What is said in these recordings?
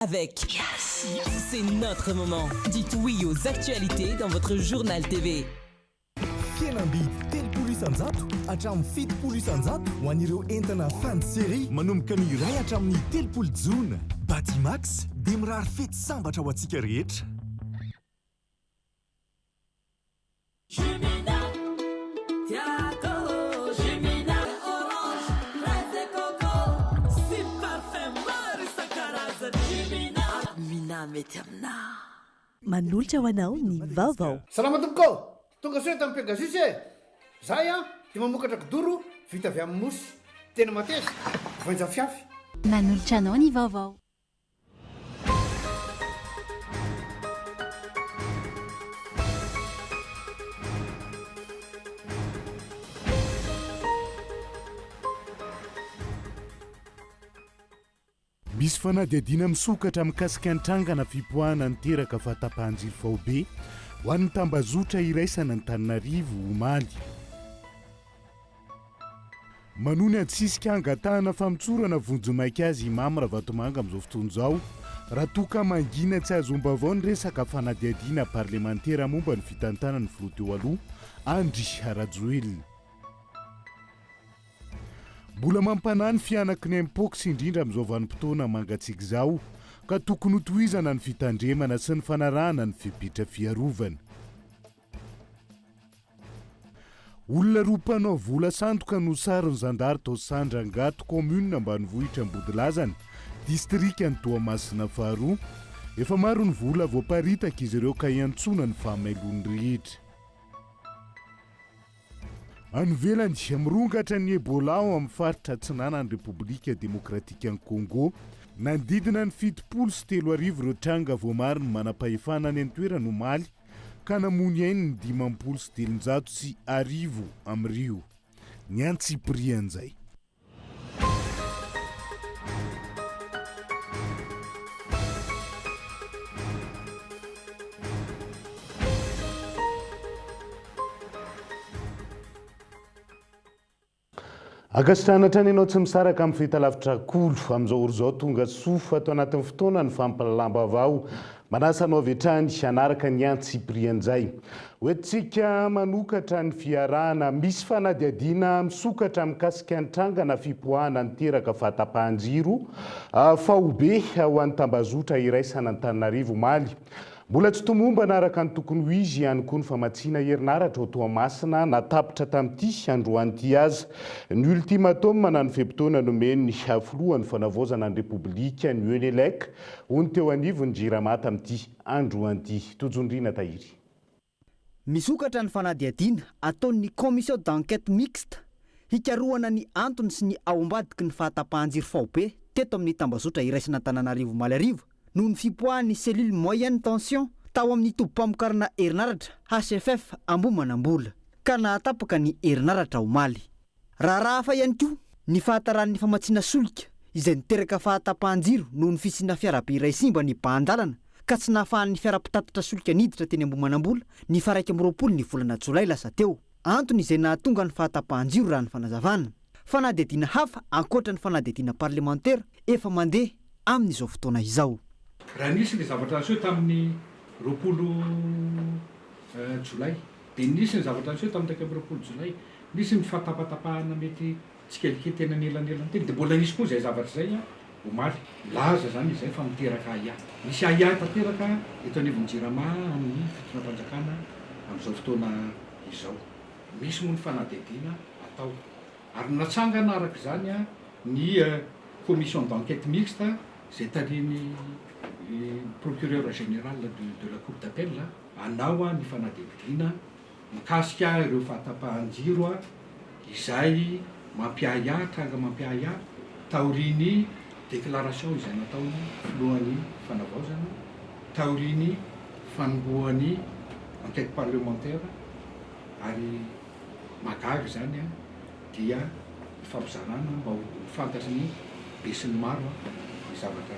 Avec C'est notre moment. Dites oui aux actualités dans votre journal TV. Fihenam-bidy 30% hatramin'ny 70% ho an'ireo entana fin de série manomboka ny iray hatramin'ny 30 jona. Batimax dia mirary fety sambatra ho antsika rehetra. Jumina, tiako Jumina, orange, fraise et coco, sy parfum maro isan-karazany Jumina, Mina mety aminà. Manolotra ho anao ny vaovao. Salama tompoko ô! Tonga soa eto amin'ny Pegasus e! Zahay an dia mamokatra kidoro vita avy amin'ny mousse. Tena mateza, voainjafiafy. Manolotra anao ny vaovao. Misy fanadihadiana misokatra mikasika ny trangana fipoahana niteraka fahatapahan-jiro faobe ho an'ny tambazotra iraisana Antananarivo omaly. Manohy ny adisisika hangatahana famotsorana vonjimaika azy i Mamy Ravatomanga amin'izao fotoana izao, raha toa ka mangina tsy ahazoam-baovao ny resaka fanadihadiana parlemantera momba ny fitantanan'ny filoha teo aloha, Andry Rajoelina. Mbola mampanahy ny fihanaky ny Mpox indrindra amin'izao vanim-potoana mangatsiaka izao, ka tokony hotohizana ny fitandremana sy ny fanarahana ny fepetra fiarovana. Olona roa mpanao vola sandoka no saron'ny zandary tao Sandrangato, kaominina ambanivohitra Ambodilazana, distrikan'i Toamasina faharoa. Efa maro ny vola voaparitaka izy ireo ka iantsoana ny fahamailoan'ny rehetra. Any ivelany, mirongatra ny Ebola ao amin'ny faritra atsinanan'ny Repoblika Demokratikan'i Congo. Nanodidina ny 3070 ireo tranga voamarin'ny manam-pahefana any an-toerana omaly, ka namono ainy ny 1350 amin'ireo. Ny antsipirian'izay. Ankasitrahana hatrany ianao tsy misaraka amin'ny fahitalavitra Kolo. Amin'izao ora izao tonga soa ato anatin'ny fotoana ny fampahalalam-baovao. Manasa anao avy hatrany hanaraka ny antsipirian'izay. Hoentintsika manokatra ny fiarahana. Misy fanadihadiana misokatra mikasika ny trangana fipoahana niteraka fahatapahan-jiro faobe ho an'ny tambazotra iraisan'Antananarivo omaly. Mbola tsy tomombana araka ny tokony ho izy ihany koa ny famatsiana herinaratra ao Toamasina na tapitra tamin'ity androany ity aza ny ultimatum na ny fe-potoana nomen'ny filohan'ny fanavaozana ny Repoblika ny Enelec ho ny teo anivon'ny Jirama tamin'ity androany ity. Tojondriana Tahiry. Misokatra ny fanadihadiana ataon'ny Commission d'enquête mixte hikarohana ny antony sy ny ao ambadiky ny fahatapahan-jiro faobe teto amin'ny tambazotra iraisan'Antananarivo omaly hariva. noho ny fipoahan'ny cellule moyenne tension tao amin'ny tobim-pamokarana herinaratra HFF Ambohimanambola, ka nahatapaka ny herinaratra omaly. Raharaha hafa ihany koa ny fahataran'ny famatsiana solika izay niteraka fahatapahan-jiro noho ny fisiana fiarabe iray simba nibahan-dalana ka tsy nahafahan'ny fiara mpitatitra solika niditra teny Ambohimanambola ny faha 21 ny volana jolay lasa teo. Antony izay nahatonga ny fahatapahan-jiro raha ny fanazavana. Fanadihadiana hafa ankoatra ny fanadihadiana parlemantera efa mandeha amin'izao fotoana izao. Raha nisy ny zavatra niseho tamin'ny 20 jolay, dia nisy ny zavatra niseho tamin'ny 21 jolay, nisy ny fahatapatapahana mety tsikelikely teny anelanelany teny, dia mbola nisy koa izay zavatra izay omaly. Milaza izany izay fa miteraka ahiahy. Misy ahiahy tanteraka eto anivon'ny Jirama amin'ny fitondram-panjakana amin'izao fotoana izao. Misy moa ny fanadihadiana atao ary natsangana araka izany ny commission d'enquête mixte izay tarihin'ny procureur général de la cour d'appel hanao ny fanadihadiana mikasika ireo fahatapahan-jiro izay mampiahiahy, tranga mampiahiahy taorian'ny déclaration izay nataon'ny filohan'ny fanavaozana, taorian'ny fanombohan'ny enquête parlementaire ary mahagaga izany dia ifampizarana mba ho fantatry ny besinimaro ny zavatra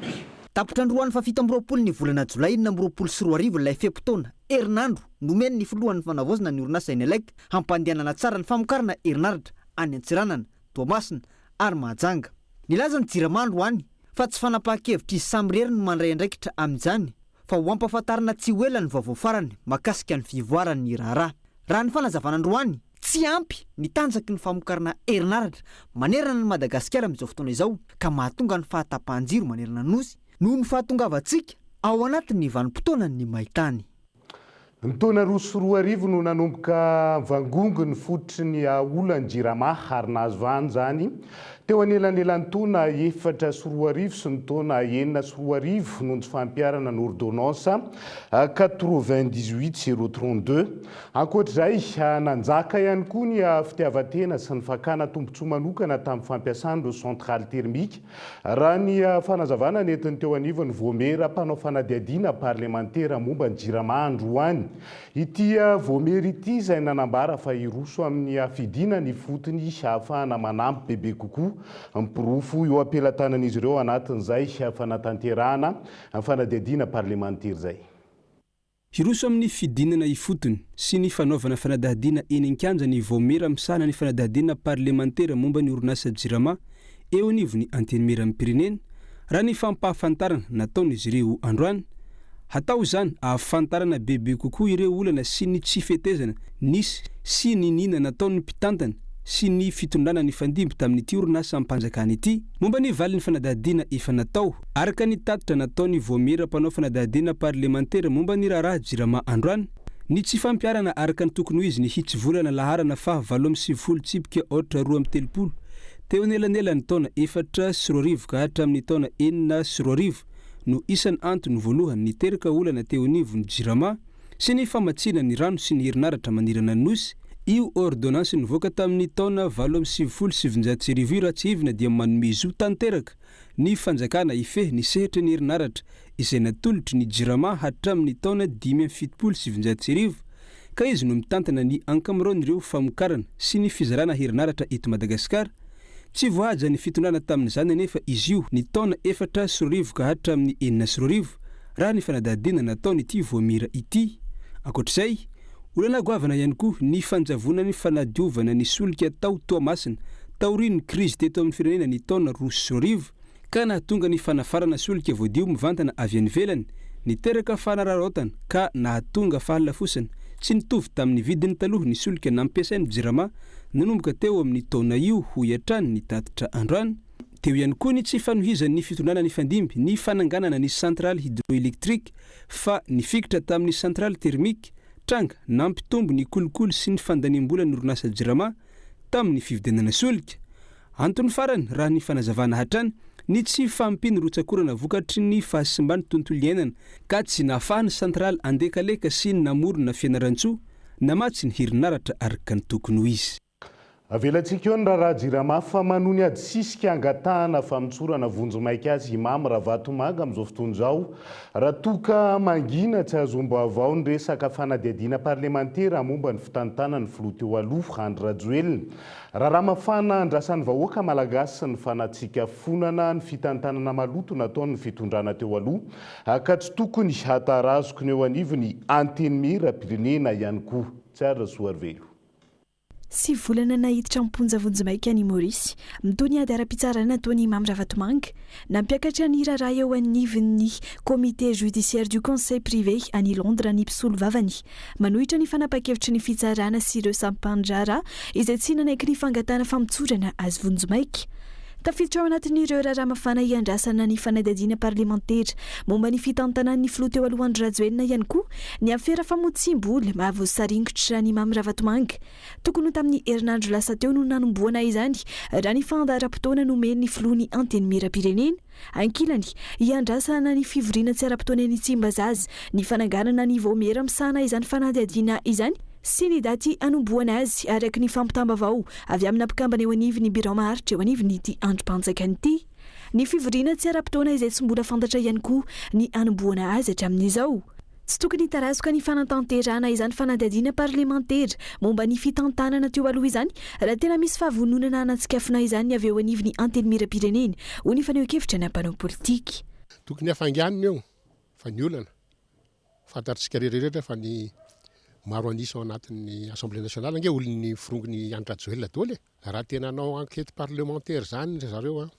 misy. Tapitra androany faha 27 ny volana jolay 2026 ilay fe-potoana, herinandro, nomen'ny filohan'ny fanavaozana ny orinasa Enelec hampandehanana tsara ny famokarana herinaratra any Antsiranana, Toamasina ary Mahajanga. Nilaza ny Jirama androany. fa tsy fanapahan-kevitr'izy samirery no mandray andraikitra amin'izany fa ho ampahafantarina tsy ho ela ny vaovao farany mahakasika ny fivoaran'ny raharaha. Raha ny fanazavana androany, tsy ampy ny tanjaky ny famokarana herinaratra manerana an'i Madagasikara amin'izao fotoana izao ka mahatonga ny fahatapahan-jiro manerana ny Nosy noho ny fahatongavantsika ao anatin'ny vanim-potoanan'ny maintany. Ny taona 2002 no nanomboka vangongo ny fototry ny olan'ny Jirama ary nahazo vahana izany teo anelanelan'ny taona 2004 sy ny taona 2006 noho ny tsy fampiharana ny ordonnance 98 032. Ankoatra izay, nanjaka ihany koa ny fitiavan-tena sy ny fakana tombontsoa manokana tamin'ny fampiasana ireo centrales thermiques Raha ny fanazavana nentin'ny teo anivon'ny Voamiera mpanao fanadihadiana parlemantera momba ny Jirama androany. Ity Voamiera ity izay nanambara fa hiroso amin'ny fidinana ifotony hahafahana manampy bebe kokoa ny porofo eo am-pelatanan'izy ireo anatin'izay fanatanterahana fanadihadiana parlemantera izay. Hiroso amin'ny fidinana ifotony sy ny fanaovana fanadihadiana eny an-kianja ny Vaomiera misahana ny fanadihadiana parlemantera momba ny orinasa Jirama eo anivon'ny Antenimierampirenena, raha ny fampahafantarana nataon'izy ireo androany. Hatao izany ahafantarana bebe kokoa ireo olana sy ny tsy fetezana nisy sy niniana nataon'ny mpitantana sy ny fitondrana nifandimby tamin'ity orinasam-panjakana ity. Momba ny valin'ny fanadihadiana efa natao, araka ny tatitra nataon'ny Vaomiera mpanao fanadihadiana parlemantera momba ny raharaha Jirama androany, ny tsy fampiharana araka ny tokony ho izy ny hitsivolana laharana faha 98 tsipika aotra 32 teo anelanelan'ny taona 2004 ka hatramin'ny taona 2006 no isan'ny antony voalohany niteraka olana teo anivon'ny Jirama sy ny famatsiana ny rano sy ny herinaratra manerana ny Nosy. Io ôrdônansy nivoaka tamin'ny taona 1998 io raha tsiahivina dia manome zo tanteraka ny fanjakana hifehy ny sehatry ny herinaratra izay natolotry ny Jirama hatramin'ny taona 1975 ka izy no mitantana ny ankamaroan'ireo famokarana sy ny fizarana herinaratra eto Madagasikara. Tsy voahajan'ny fitondrana tamin'izany anefa izy io ny taona 2004 ka hatramin'ny 2006, raha ny fanadihadiana nataon'ity voamira ity. Ankoatra izay, olana goavana ihany koa ny fanjavonan'ny fanadiovana ny solika tao Toamasina taorian'ny krizy teto amin'ny firenena ny taona 2002, ka nahatonga ny fanafarana solika voadio mivantana avy any ivelany, niteraka fanararaotana ka nahatonga fahalafosana tsy nitovy tamin'ny vidiny taloha ny solika nampiasain'ny Jirama nanomboka teo amin'ny taona io, hoy hatrany ny tatitra androany. Teo ihany koa ny tsy fanohizan'ny fitondrana nifandimby ny fananganana ny centrale hydroélectrique fa nifikitra tamin'ny centrale thermique, tranga nampitombo ny kolikoly sy ny fandaniam-bolan'ny orinasa Jirama tamin'ny fividianana solika. Antony farany, raha ny fanazavana hatrany, ny tsy fahampian'ny rotsak'orana vokatry ny fahasimban'ny tontolo iainana ka tsy nahafahan'ny centrale Andekaleka sy namorona Fianarantsoa namatsy ny herinaratra araka ny tokony ho izy. Avelantsika eo ny raharaha Jirama fa manohy ny ady sisika angatahana famotsorana vonjimaika azy i Mamy Ravatomanga amin'izao fotoana izao raha toa ka mangina tsy ahazoam-baovao ny resaka fanadihadiana parlemantera momba ny fitantanan'ny filoha teo aloha Andry Rajoelina. Raharaha mafana andrasan'ny vahoaka malagasy ny fanatsikafonana ny fitantanana maloto nataon'ny fitondrana teo aloha ka tsy tokony hatarazoky ny eo anivon'ny Antenimierampirenena ihany koa. Tsiary Rasoarivelo. Sivy volana naiditra am-ponja vonjimaika any Maorisy, mitohy ny ady ara-pitsarana ataon'i Mamy Ravatomanga. Nampiakatra ny raharaha eo anivon'ny Comité judiciaire du conseil privé any Londres ny mpisolovavany. Manohitra ny fanapan-kevitry ny fitsarana sy ireo sampan-draharaha izay tsy nanaiky ny fangatahana famotsorana azy vonjimaika. Tafiditra ao anatin'ireo raharaha mafana hiandrasana ny fanadihadiana parlemantera momba ny fitantanan'ny filoha teo aloha Andry Rajoelina ihany koa ny afera famotsiam-bola mahavoasaringotra an'i Mamy Ravatomanga. Tokony ho tamin'ny herinandro lasa teo no nanombohana izany raha ny fandaharam-potoana nomen'ny filoha ny Antenimierampirenena. Ankilany, hiandrasana ny fivoriana tsy ara-potoana eny Tsimbazaza, ny fananganana ny vaomiera misahana izany fanadihadiana izany sy ny daty hanombohana azy, araka ny fampitam-baovao avy amina mpikambana eo anivon'ny birao maharitra eo anivon'ity andrim-panjakana ity. Ny fivoriana tsy ara-potoana izay tsy mbola fantatra ihany koa ny hanombohana azy hatramin'izao. Tsy tokony hitarazoka ny fanatanterahana izany fanadihadiana parlemantera momba ny fitantanana teo aloha izany raha tena misy fahavononana hanatsikafona izany ny avy eo anivon'ny Antenimierampirenena, hoy ny fanehoan-kevitra ny mpanao politika. Tokony hafainganina io fa ny olana, fantatr'isika rehetra fa ny maro an'isa ao anatin'ny Assemblée nationale ange olon'ny firongon'i Andry Rajoelina daholo e! Raha tena hanao enquête parlementaire izany ry zareo an,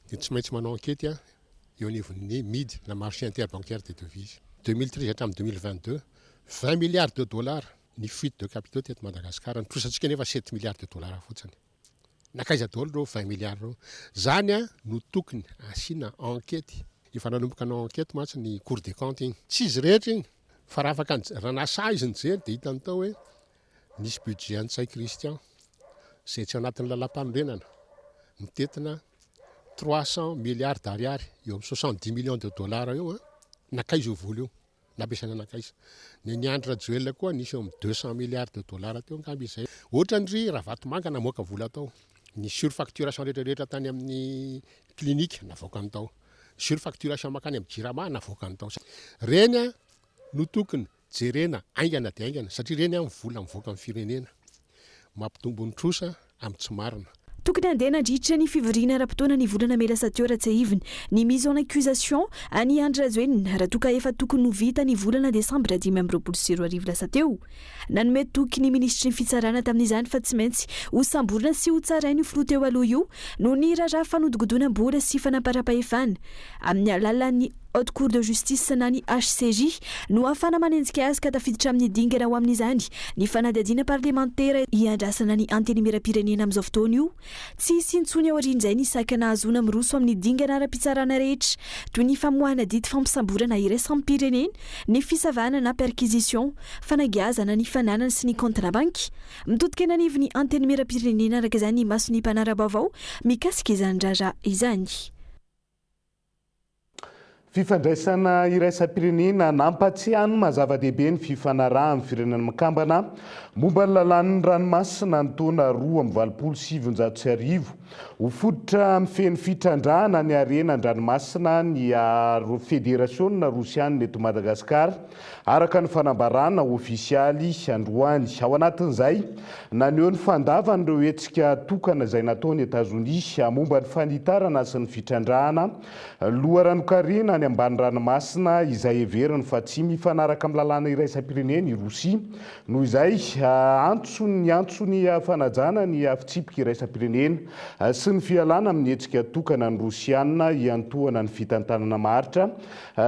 Dia tsy maintsy manao ankety eo anivon'ny MID na marché interbancaire des devises. 2013 hatramin'ny 2022, 20 milliards de dollars ny fuite de capitaux teto Madagasikara. Ny trosantsika nefa 7 milliards de dollars fotsiny. Nankaiza daholo ireo 20 milliards ireo? Izany no tokony asiana enquête. Efa nanomboka nanao enquête mantsy ny Cour des comptes iny. Tsy izy rehetra iny fa raha afaka raha nasahy izy nijery dia hitany tao hoe nisy budget an'i Ntsay Christian izay tsy ao anatin'ny lalàmpanorenana mitentina 300 milliards d'ariary eo amin'ny 70 millions de dollars eo an, nankaiza io vola io? Nampiasaina nankaiza? Ny an'i Andry Rajoelina koa nisy eo amin'ny 200 milliards de dollars teo angamba izay. Ohatran'ny ry Ravatomanga namoaka vola tao. Ny surfacturation rehetra rehetra tany amin'ny clinique navoakany tao. Surfacturation mankany amin'ny Jirama navoakany tao. Ireny no tokony jerena haingana dia haingana satria ireny ny vola mivoaka amin'ny firenena. Mampitombo ny trosa amin'ny tsy marina. Tokony handeha nandritra ny fivoriana ara-potoana ny volana mey lasa teo raha tsiahivina ny mise en accusation an'i Andry Rajoelina raha toa ka efa tokony ho vita ny volana desambra 2025 lasa teo. Nanome toky ny minisitry ny fitsarana tamin'izany fa tsy maintsy hosamborina sy hotsaraina io filoha teo aloha io noho ny raharaha fanodikodinam-bola sy fanamparam-pahefana amin'ny alalan'ny Haute Cour de Justice na ny HCJ no ahafahana manenjika azy ka tafiditra amin'ny dingana ho amin'izany ny fanadihadiana parlemantera iandrasana ny Antenimierampirenena amin'izao fotoana io. Tsy hisy intsony aorian'izay ny sakana ahazoana miroso amin'ny dingana ara-pitsarana rehetra toy ny famoahana didy fampisamborana iraisam-pirenena, ny fisavana na perquisition, fanagiazana ny fananana sy ny kaontina banky. Mitodika eny anivon'ny Antenimierampirenena araka izany ny mason'ny mpanara-baovao mikasika izany raharaha izany. Fifandraisana iraisam-pirenena nampatsiahy ny maha zava-dehibe ny fifanarahan'ny Firenena Mikambana momba ny lalàn'ny ranomasina ny taona 1982. Ho fototra mifehy ny fitrandrahana ny harena an-dranomasina ny Federasiona Rosianina eto Madagasikara, araka ny fanambarana ofisialy androany. Ao anatin'izay, naneho ny fandavany ireo hetsika tokana izay nataon'i Etazonia momba ny fanitarana sy ny fitrandrahana Loharanon-karena any ambany ranomasina izay heveriny fa tsy mifanaraka amin'ny lalàna iraisam-pirenena i Rosia. Noho izay, antso niantso ny fanajana ny fitsipika iraisam-pirenena sy ny fialana amin'ny hetsika tokana ny Rosiana hiantohana ny fitantanana maharitra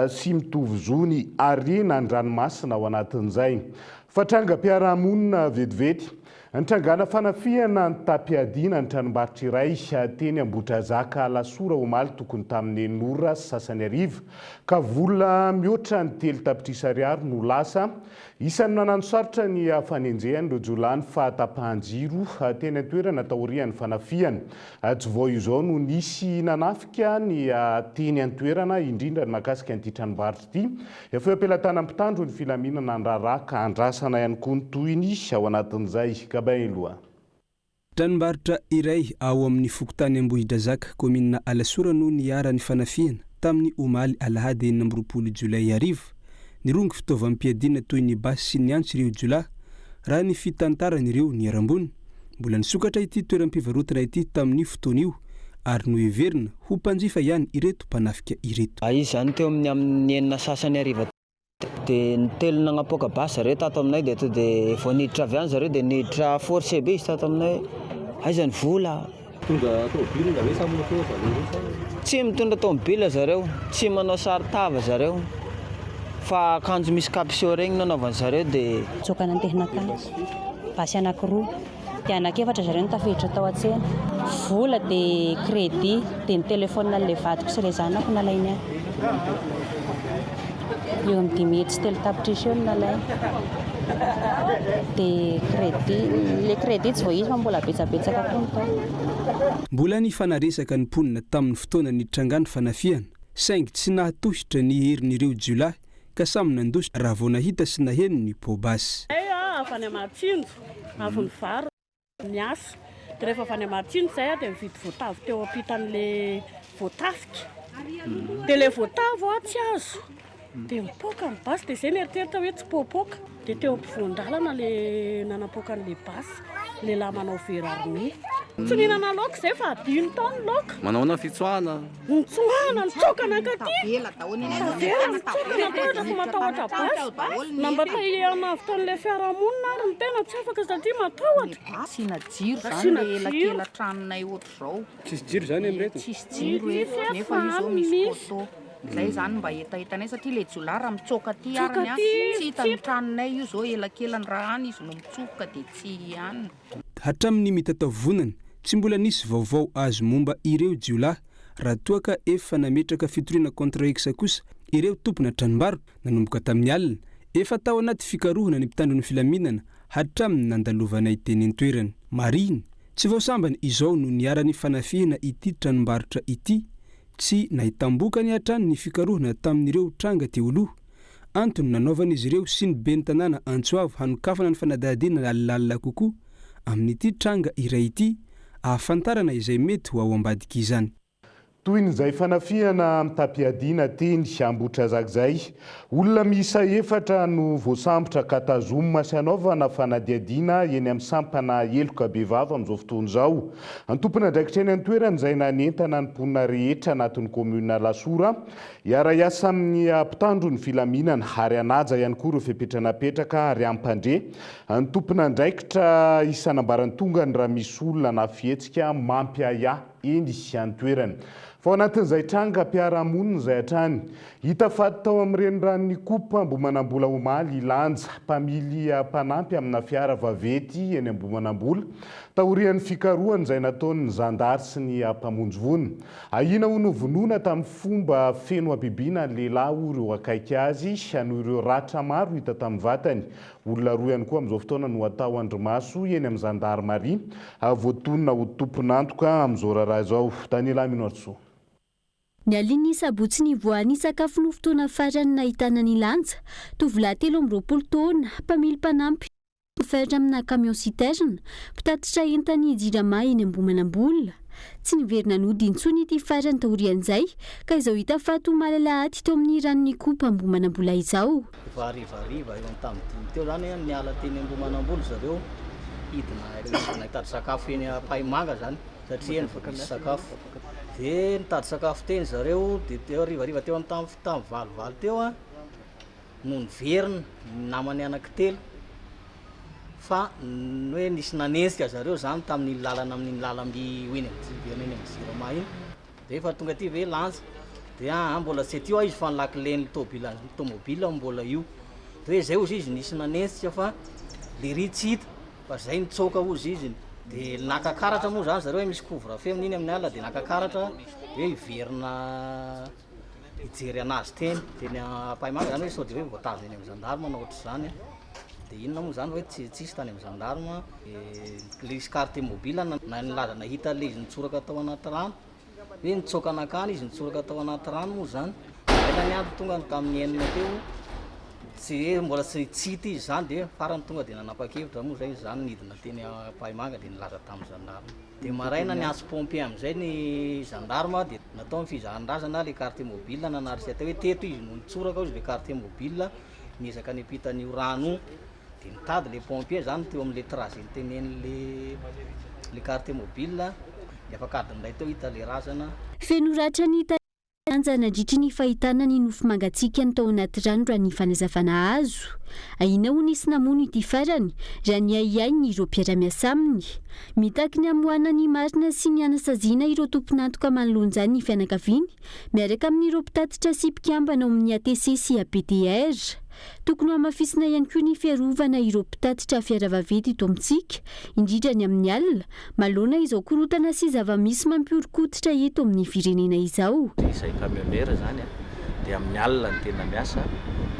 sy mitovy zo ny harena an-dranomasina ao anatin'izay fa trangam-piarahamonina vetivety Nitrangana fanafihana nitam-piadiana ny tranombarotra iray teny Ambohidrazaka Alasora omaly tokony tamin'ny enina ora sy sasany hariva ka vola mihoatra ny 3 tapitrisa ariary no lasa. Isan'ny nananosarotra ny fanenjehan'ireo jiolahy ny fahatapahan-jiro teny an-toerana taorian'ny fanafihana. Tsy vao izao no nisy nanafika ny teny an-toerana, indrindra ny mahakasika an'ity tranombarotra ity. Efa eo am-pelatanan'ny mpitandro ny filaminana ny raharaha ka andrasana ihany koa ny tohiny ao anatin'izay. Gabin Eloa. Tranombarotra iray ao amin'ny fokontany Ambohidrazaka, kaominina Alasora no niharan'ny fanafihana tamin'ny omaly alahady 26 jolay hariva. Nirongo fitaovam-piadiana toy ny basy sy ny antsy ireo jiolahy, raha ny fitantaran'ireo niharam-boina. Mbola nisokatra ity toeram-pivarotana ity tamin'io fotoana io ary noheverina ho mpanjifa ihany ireto mpanafika ireto. Izy izany teo amin'ny amin'ny enina sasany hariva teo dia nitelo nagnapoaka basy zareo tato aminay dia to dia vao niditra avy any zareo dia niditra forcé be izy tato aminay hoe aiza ny vola. Mitondra tomobile nga ve sa moto zareo ireo sa? Tsy mitondra tomobile zareo, tsy manao saron-tava zareo fa akanjo misy capuchon regny no anaovany zareo dia. Nitsoaka nandeha nankany. Basy anankiroa. Dia anankiefatra zareo no tafiditra tao an-tsena. Vola dia crédit dia ny téléphone an'ilay vadiko sy ilay zanako nalainy ahy. Eo amin'ny 3 hetsy 3 tapitrisa eo no nalainy. Dia crédit, ilay crédit tsy voaisa fa mbola betsabetsaka koa ny tao. Mbola nifanaresaka ny mponina tamin'ny fotoana nitrangan'ny fanafihana, saingy tsy nahatohitra ny herin'ireo jiolahy ka samy nandositra raha vao nahita sy naheno ny poa-basy. Zay avy any Amatsinjo, avy nivary niasa. Dia rehefa avy any Amatsinjo zay dia nividy voatavo teo ampitan'le voatafika. Dia le voatavo tsy azo. Dia nipoaka ny basy, dia zay nieritreritra hoe tsy poapoaka. Dia teo ampovoan-dalana le nanapoaka an'le basy, lehilahy manao verre armé. Tsy nihinana laoka izay fa adino tao ny laoka. Manao ahoana ny fitsoahana? Nitsoahana, nitsoaka nankaty. Tavela nitsoaka natahotra fa matahotra basy. Na mba te hanavotra an'ilay fiarahamonina ary ny tena tsy afaka satria matahotra. Asiana jiro izany ilay elakelan-tranonay ohatr'izao. Tsisy jiro izany amin'ireto? Tsisy jiro eto nefa io izao misy poteau. Izay izany mba hetahetanay satria ilay jiolahy raha mitsoaka aty ary ny tsy hita ny tranonay io izao elakelany raha any izy no mitsofoka dia tsy any. Hatramin'ny mitatavonana, tsy mbola nisy vaovao azo momba ireo jiolahy raha toa ka efa nametraka fitoriana contre X kosa ireo tompona tranombarotra nanomboka tamin'ny alina. Efa tao anaty fikarohana ny mpitandro ny filaminana hatramin'ny nandalovanay teny an-toerana. Marihina, tsy vao sambany izao no niharan'ny fanafihana ity tranombarotra ity. Tsy nahitam-bokany hatrany ny fikarohana tamin'ireo tranga teo aloha. Antony nanaovan'izy ireo sy ny ben'ny tanàna antso avo hanokafana ny fanadihadiana lalindalina kokoa amin'ity tranga iray ity ahafantarana izay mety ho ao ambadik'izany. Tohin'izay fanafihana mitam-piadiana teny Ambohitrazaka izay, olona miisa efatra no voasambotra ka tazomina sy hanaovana fanadihadiana eny amin'ny sampana heloka bevava amin'izao fotoana izao. Tompon'andraikitra eny an-toerana izay nanentana ny mponina rehetra anatin'ny kaominina Alasora Hiara-hiasa amin'ny mpitandro ny filaminana ary hanaja ihany koa ireo fepetra napetraka ary hampandre ny tompon'andraikitra isan'ambarantongany raha misy olona na fihetsika mampiahiahy eny an-toerana. Fa ao anatin'izay trangam-piarahamonina izay hatrany, hita faty tao amin'ny reniranon'Ikopa Ambohimanambola omaly i Lanja, mpamily mpanampy amina fiara vaventy eny Ambohimanambola, taorian'ny fikarohana izay nataon'ny zandary sy ny mpamonjy voina. Ahiana ho novonoina tamin'ny fomba feno habibiana ny lehilahy hoy ireo akaiky azy noho ireo ratra maro hita tamin'ny vatany. Olona roa ihany koa amin'izao fotoana no atao andrimaso eny amin'ny zandarimaria voatonona ho tompon'antoka amin'izao raharaha izao. Daniela Minoarisoa. Ny alin'ny sabotsy nivoahan'ny sakafo no fotoana farany nahitana an'i Lanja, tovolahy 23 taona, mpamily mpanampy. Chauffeur amina camion citerne, mpitatitra entan'ny Jirama eny Ambohimanambola. Tsy niverina nody intsony ity farany taorian'izay, ka izao hita faty omaly alahady teo amin'ny ranon'Ikopa Ambohimanambola izao. Efa harivariva eo amin'ny tamin'ny dimy teo izany, niala teny Ambohimanambola zareo hidina hidina hitady sakafo eny Ampahimanga izany satria eny vao misy sakafo. Dia nitady sakafo teny zareo dia teo harivariva teo amin'ny tamin'ny valovalo teo no niverina ny namany anankitelo fa ny hoe nisy nanenjika zareo zany tamin'iny lalana amin'iny lalamby ho eny amin'ny hiverina eny amin'ny jirama iny de efa tonga aty ve lanja de aa mbola tsy aty hoa izy fa ny lakilen'ny tôbila tômôbila mbola io de hoe zay hozy izy nisy nanenjika fa le ry tsy hita fa zay nitsoaka hozy izy de naka karatra moa zany zareo hoe misy couvre feu amin'iny amin'ny alina de naka karatra hoe hiverina hijery anazy teny, teny Ampahimanga zany hoe sao de hoe voatazona eny amin'ny gendarme na ohatr'izany an, de inona moa zany hoe tsy tsisy tany amin'ny gendarme, de le izy carte mobile na nilaza nahita le izy nitsoraka tao anaty rano, hoe nitsoaka nankany izy nitsoraka tao anaty rano moa zany, maraina ny andro tonga tamin'ny enina teo, tsy hoe mbola tsy tsy hita izy zany de farany tonga de nanapa-kevitra moa zay izy zany nidina teny Ampahimanga de nilaza tamin'ny gendarme. Dia maraina niantso pompier amin'izay ny gendarme dia natao ny fizahan-drazana ilay carte mobile nanary sy atao hoe teto izy no nitsoraka hozy ilay carte mobile niezaka niampita an'io rano io dia nitady ilay pompier zany teo amin'ilay trajet nitenenin'ilay ilay carte mobile dia afaka adiny iray teo hita ilay razana. Feno ratra ny Lanja nandritry ny fahitana ny nofo mangatsiakany tao anaty rano raha ny fanazavana azo. Ahiana ho nisy namono ity farany, raha ny ahiahin'ireo mpiara-miasa aminy. Mitaky ny hamoahana ny marina sy ny hanasaziana ireo tompon'antoka manoloana izany ny fianakaviany, miaraka amin'ireo mpitatitra sy mpikambana ao amin'ny ATC sy APDR. Tokony hohamafisina ihany koa ny fiarovana ireo mpitatitra fiara vaventy eto amintsika, indrindra ny amin'ny alina, manoloana izao korontana sy zava-misy mampihoron-koditra eto amin'ny firenena izao. Izay camionneur izany dia amin'ny alina no tena miasa,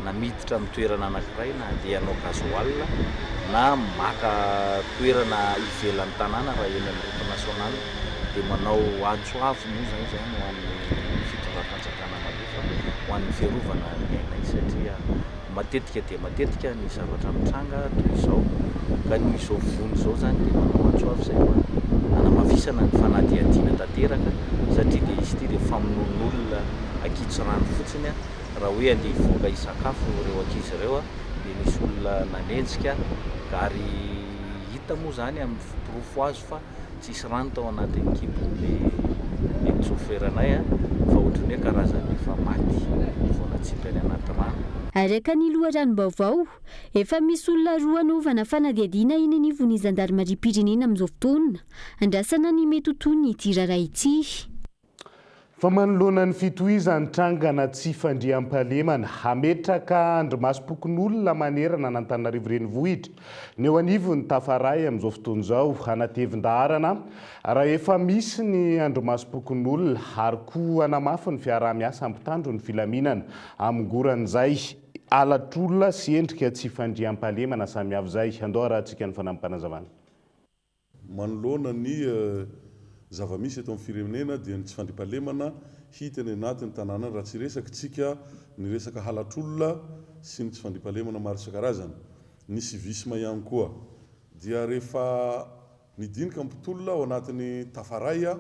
na miditra amin'ny toerana anankiray na handeha hanao gasoil na maka toerana ivelan'ny tanàna raha eny amin'ny route nationale dia manao antso avo moa izany izany ho an'ny fitondram-panjakana malefa ho an'ny fiarovana ny ainay satria matetika dia matetika ny zavatra mitranga toy izao ka noho izao vono izao izany dia manao antso avo izay mba hanamafisana ny fanadihadiana tanteraka satria dia izy ity dia famonoan'olona ankitsirano fotsiny raha hoe andeha hivoaka hisakafo ireo ankizy ireo dia nisy olona nanenjika ary hita moa izany amin'ny porofo azo fa. Tsisy rano tao anatin'ny kibo le le chauffeur anay a, fa ohatran'ny hoe karazan'ny efa maty vao natsipy any anaty rano. Araka ny loharanom-baovao, efa misy olona roa anaovana fanadihadiana eny anivon'ny zandarimariam-pirenena amin'izao fotoana. Andrasana ny mety ho tohin'ity raharaha ity. Fa manoloana ny fitohizan'ny trangana tsy fandriampahalemana, hametraka andrimasom-pokonolona manerana an'Antananarivo Renivohitra ny eo anivon'ny Tafaray amin'izao fotoana izao. Hanatevin-daharana raha efa misy ny andrimasom-pokonolona ary koa hanamafy ny fiaraha-miasa mpitandro ny filaminana hamongoran'izay halatr'olona sy endrika tsy fandriampahalemana samihafa izay. Andao harahantsika ny fanampim-panazavana. Manoloana ny zava-misy eto amin'ny firenena dia ny tsy fandriampahalemana hita eny anatin'ny tanàna raha tsy hiresaka tsika ny resaka halatr'olona sy ny tsy fandriampahalemana maro isan-karazany, ny civisme ihany koa dia rehefa nidinika ny mpitolona ao anatin'ny Tafaray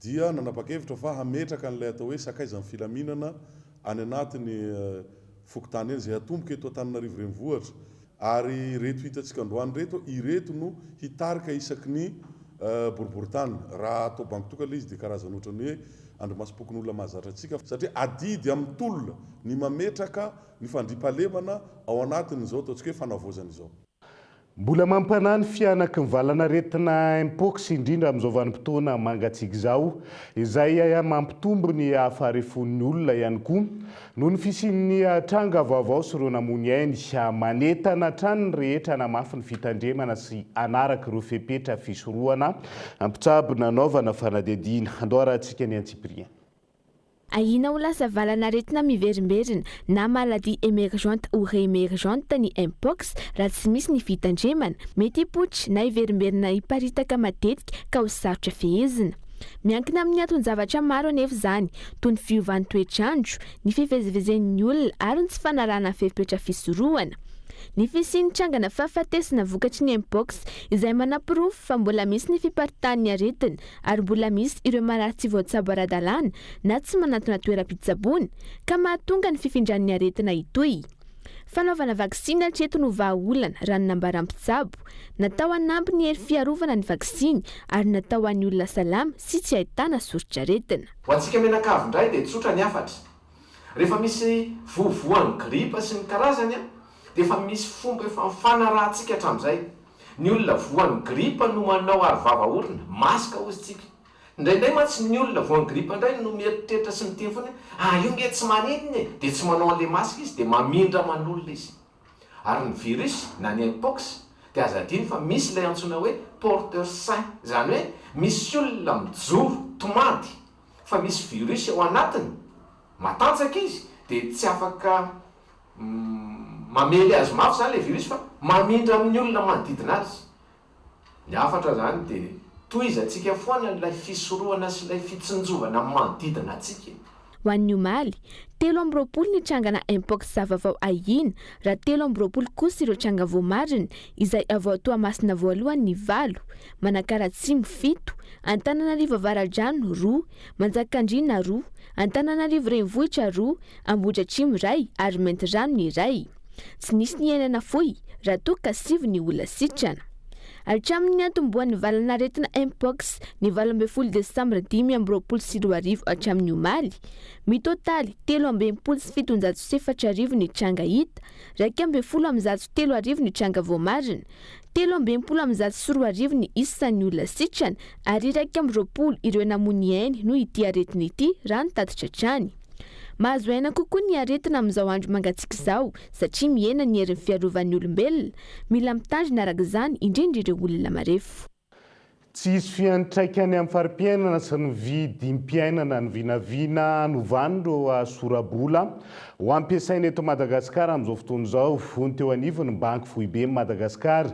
dia nanapa-kevitra fa hametraka an'ilay atao hoe sakaizan'ny filaminana any anatin'ny fokontany eny, izay hatomboka eto Antananarivo Renivohitra. Ary ireto hitantsika androany ireto, ireto no hitarika isaky ny boriborintany. Raha atao bango tokana ilay izy dia karazana ohatran'ny hoe andrimasom-pokonolona mahazatra antsika, satria adidy amin'ny tolona ny mametraka ny fandriampahalemana ao anatin'izao ataontsika hoe fanavaozana izao. Mbola mampanahy ny fihanaky ny valanaretina Mpox indrindra amin'izao vanim-potoana mangatsiaka izao, izay mampitombo ny hafarefon'ny olona ihany koa noho ny fisian'ny tranga vaovao sy ireo namoy ny ainy. Manentana hatrany ny rehetra hanamafy ny fitandremana sy hanaraka ireo fepetra fisorohana mpitsabo nanaovana fanadihadiana. Andao harahantsika ny antsipiriany. Ahiana ho lasa valan'aretina miverimberina na maladie emergente ou reemergente ny Mpox raha tsy misy ny fitandremana. Mety hipoitra na hiverimberina hiparitaka matetika ka ho sarotra fehezina. Miankina amin'ny anton-javatra maro anefa izany, toy ny fiovan'ny toetr'andro, ny fivezivezen'ny olona ary ny tsy fanarahana fepetra fisorohana. Ny fisian'ny trangana fahafatesana vokatry ny Mpox izay manaporofo fa mbola misy ny fiparitahan'ny aretina ary mbola misy ireo marary tsy voatsabo ara-dalàna na tsy manantona toeram-pitsaboana ka mahatonga ny fifindran'ny aretina hitohy. Fanaovana vaksiny hatreto no vahaolana raha ny nambaran'ny mpitsabo. Natao hanampy ny hery fiarovana ny vaksiny ary natao ho an'ny olona salama sy tsy ahitana soritr'aretina. Ho antsika mianakavy indray dia tsotra ny hafatra. Rehefa misy voavoan'ny gripa sy ny karazany dia efa misy fomba efa nifanarahantsika hatramin'izay. Ny olona voan'ny gripa no manao aro vava orona, masque hozy tsika. Indraindray mantsy ny olona voan'ny gripa indray no mieritreritra sy miteny foana hoe ah io nge tsy maninona e, dia tsy manao an'ilay masque izy dia mamindra aman'olona izy. Ary ny virus na ny mpox dia aza adino fa misy ilay antsoina hoe porteur sain, izany hoe misy olona mijoro tomady fa misy virus ao anatiny, matanjaka izy dia tsy afaka Mamely azy mafy izany ilay virus fa mamindra amin'ny olona manodidina azy. Ny hafatra izany dia tohizantsika foana ilay fisorohana sy ilay fitsinjovana ny manodidina antsika e. Ho an'ny omaly, 23 ny trangana Mpox vaovao ahiana, raha 23 kosa ireo tranga voamarina, izay avy ao Toamasina voalohany ny valo, Manakara Atsimo fito, Antananarivo Avaradrano roa, Manjakandriana roa, Antananarivo Renivohitra roa, Ambohidratrimo iray ary Maintirano ny iray. Tsy nisy ny aina nafoy raha toa ka sivy ny olona sitrana. Hatramin'ny niantombohan'ny valan'aretina Mpox ny 18 desambra 2025 hatramin'ny omaly, mitotaly 1763 ny tranga hita, 311 ny tranga voamarina, 2063 ny isan'ny olona sitrana ary 21 ireo namoy ny ainy noho ity aretina ity raha ny tatitra hatrany. Mahazo aina kokoa ny aretina amin'izao andro mangatsiaka izao satria mihena ny herin'ny fiarovan'ny olombelona. Mila mitandrina araka izany indrindra ireo olona marefo. Tsy hisy fiantraikany amin'ny fari-piainana sy ny vidim-piainana ny vinavina hanovan'ireo sora-bola ho ampiasaina eto Madagasikara amin'izao fotoana izao, hoy ny teo anivon'ny Banky Foiben'i Madagasikara.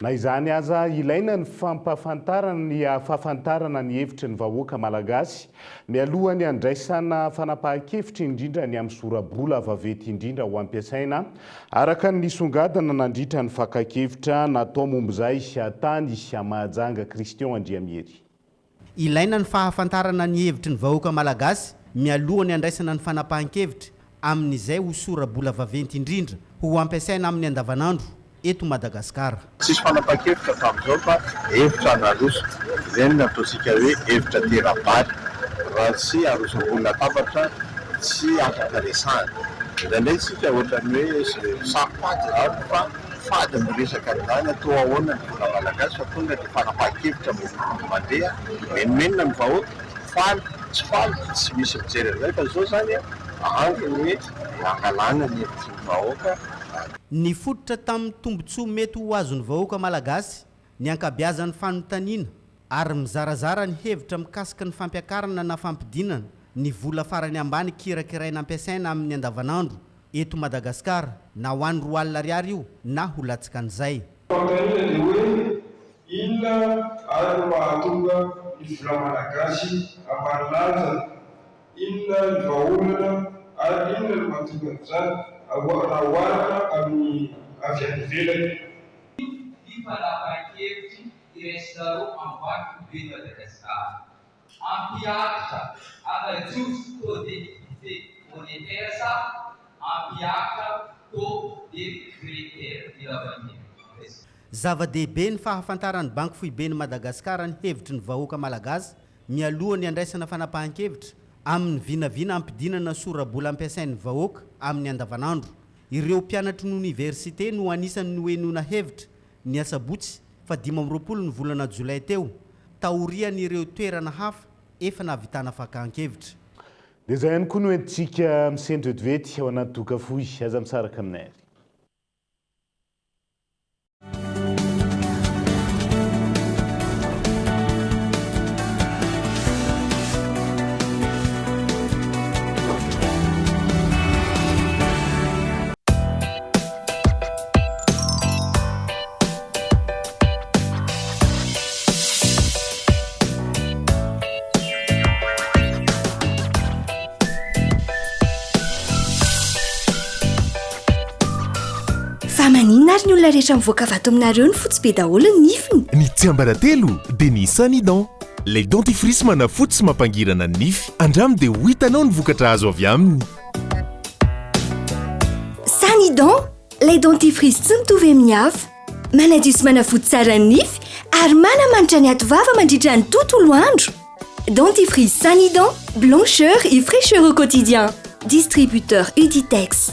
Na izany aza, ilaina ny fampahafantarana ny fahafantarana ny hevitry ny vahoaka malagasy mialoha ny handraisana fanapahan-kevitra indrindra ny amin'ny sora-bola vaventy indrindra ho ampiasaina Araka ny nisongadina nandritra ny fakan-kevitra natao momba izay tany Mahajanga Christian Andriamihery. Ilaina ny fahafantarana ny hevitry ny vahoaka malagasy mialoha ny handraisana ny fanapahan-kevitra amin'izay ho sora-bola vaventy indrindra ho ampiasaina amin'ny andavanandro. eto Madagasikara. Tsisy fanapahan-kevitra tamin'izao fa hevitra naroso. Ireny no ataontsika hoe hevitra tera-bary. Raha tsy aroso ambony latabatra tsy afaka resahina. Indraindray isika ohatran'ny hoe saro-pady izany fa fady miresaka an'izany atao ahoana ny vola malagasy fa tonga dia fanapahan-kevitra mandeha, mimenomenona ny vahoaka, faly, tsy faly, tsy misy mijery an'izay fa izao izany andro ny hoe hangalana ny hevitry ny vahoaka. Nifototra tamin'ny tombontsoa mety ho azon'ny vahoaka malagasy ny ankabeazan'ny fanontaniana ary mizarazara ny hevitra mikasika ny fampiakarana na fampidinana ny vola farany ambany kirakiraina ampiasaina amin'ny andavanandro eto Madagasikara na ho any 20 ariary io na ho latsakan'izay. Fanontaniana dia hoe inona ary no mahatonga ny vola malagasy ambany lanja? Inona ny vahaolana ary inona no mahatonga an'izany raha oharina amin'ny avy any ivelany? Ny fanapahan-kevitry iraisinareo amin'ny Banky Foiben'i Madagasikara. Hampiakatra hanajojo taux de liquidité monétaire sa hampiakatra taux de créditaire ny lavanila? Zava-dehibe ny fahafantaran'ny Banky Foiben'i Madagasikara ny hevitry ny vahoaka malagasy mialoha ny handraisana fanapahan-kevitra amin'ny vinavina hampidinana sora-bola ampiasain'ny vahoaka amin'ny andavanandro. Ireo mpianatry ny oniversite no anisan'ny nohenoina hevitra ny asabotsy fa 25 ny volana jolay teo, taorian'ireo toerana hafa efa nahavitana fakan-kevitra. Dia izay ihany koa no entintsika misento vetivety ao anaty doka fohy. Aza misaraka aminay ary. Fa maninona ary ny olona rehetra mivoaka avy ato aminareo no fotsy be daholo ny nifiny? Ny tsiambaratelo dia ny Sanident. Ilay dentifrice manafotsy sy mampangirana ny nify. Andramo dia ho hitanao ny vokatra azo avy aminy. Sanident, ilay dentifrice tsy mitovy amin'ny hafa. Manadio sy manafotsy tsara ny nify ary manamanitra ny ativava mandritra ny tontolo andro. Dentifrice Sanident, blancheur et fraîcheur au quotidien. Distributeur Uditex.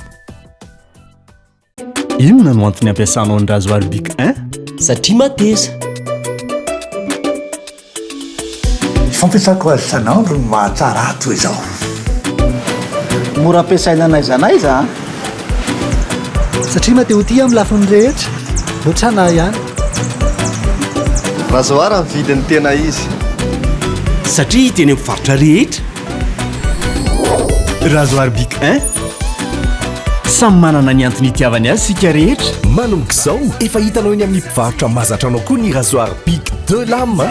Inona no antony ampiasanao ny rasoir Bic un? Satria mateza. Ny fampiasako azy isan'andro no mahatsara ahy toy izao. Mora ampiasaina n'aiza n'aiza an! Satria maha te ho tia amin'ny lafiny rehetra, loatra anà ihany. Rasoir ny vidiny tena izy. Satria hita eny amin'ny faritra rehetra. Rasoir Bic un. Samy manana ny antony itiavany azy isika rehetra. Manomboka izao, efa hitanao eny amin'ny mpivarotra mahazatra anao koa ny rasoir Bic deux lames.